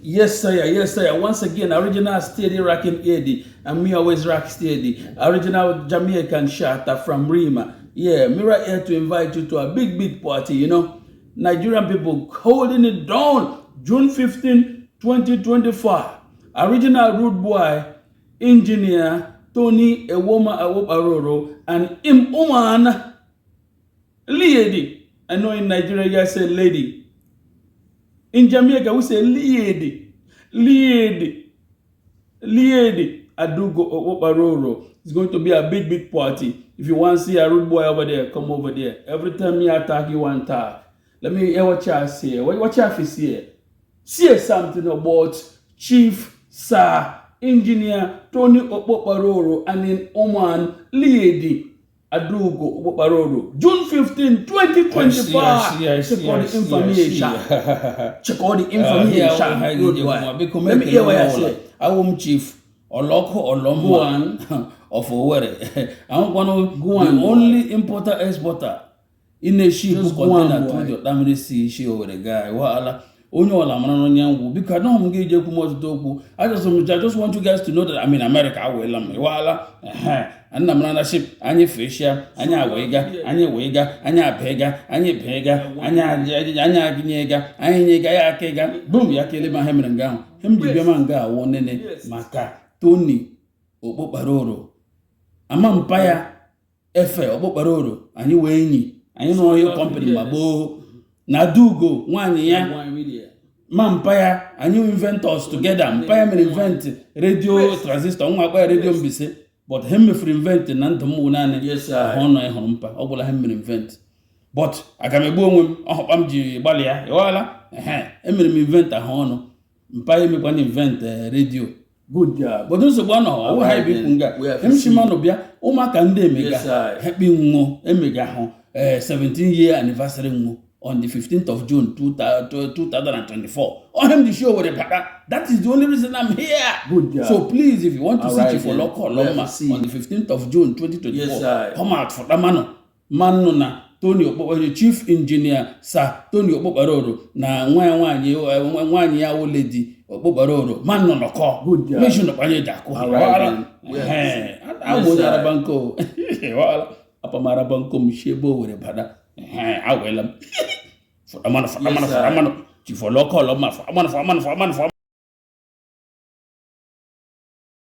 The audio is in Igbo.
Yes, sir. Yes, sir. Once again, original steady rocking Eddie, and me always rock steady. Original Jamaican shatter from Rima. Yeah, me right here to invite you to a big, big party. Nigerian people holding it down. June 15, 2025. Original rude boy, engineer Tony Ewoma Awuparoro, and Im Oman lady. I know in Nigeria you guys say lady. In Jamaica, we say lady, lady, lady. Adugo Okparoro. It's going to be a big, big party. If you want to see a rude boy over there, come over there. Every time me attack, you want talk. Let me hear what you say. What you say? Say something about Chief Sir Engineer Tony Okpokparoro and in Oman Lady Adugo Okpokparoro. June 15, 2025. I see, Check all I the see, I information. see. Check all the information. Rude boy. Let me hear what you say. Awụ m Chief Ọlọkụ Go Ọlọmma on. of Owerri. Ahụkwanụ Go on, the boy. only importer exporter ị na-eship Just go on, container boy. through the Ọtamiri si isi Owerri gaa ịwaala onye ọla mara n'onye ngwụ. Biko, adọghị m gị ije ekwu m ọtụtụ okwu. I just want you guys to know that I'm in America. Awela m ịwaala. Ehe, nna m na ship anyị feshia, anyị awega, anyị wega, anyị abịga, anyị bịga, anyị anyị agịnye anyị nyega ya aka ịga bum ya kele ma ha mere nga ahụ he m ji bịa ma nga awụ nene maka Tony Okpokparoro ama mpa ya efe Okpokparoro. Anyị wee enyi anyị nọ ihe company ma gboo na Adugo nwaanyị ya ma mpa ya, anyị inventors together. Mpa ya mere invent radio transistor, nwa akpa ya radio Mbaise, but ha mefuru invent na ndụ m wụ naanị Yes, sir. ahụ ọnụ ịhụrụ mpa ọ gwụla ha mere invent, but aga m egbu onwe m ọhụkpa m ji gbalịa ịghọọla. Ehe, emere m invent ahụ ọnụ mpa ya emekwana invent radio. Good job. But nsogbu anọ ọwụ ha ibe ikwu nga emchimanụ bịa ụmụaka ndị emega Yes, sir. happy nwụ emega hụ 17 year anniversary nwụ on the 15th of June 2024. Ohem the show were bata. That is the only reason I'm here. Good job. So please, if you want to All see right, Chief then. Oloko We Oloma have to see. on the 15th of June 2024, Yes, sir. come out for that man. Man na Tony Okpokparo, Chief Engineer Sir Tony Okpokparoro na nwa ya nwaanyị, nwaanyị ya wụ Lady Okpokparoro man nọ nọkọ. Good job. Make sure nọkwanye ji akụ. All right, then. We have to see. Awụ Yes, onye sir. araba nko apamaraba nko m si ebe o were bada. Ehe, awela m fọtamanụ fọtamanụ Yes, sir. fọtamanụ Chief Oloko Oloma fọtamanụ fọtamanụ fọtamanụ fọtamanụ.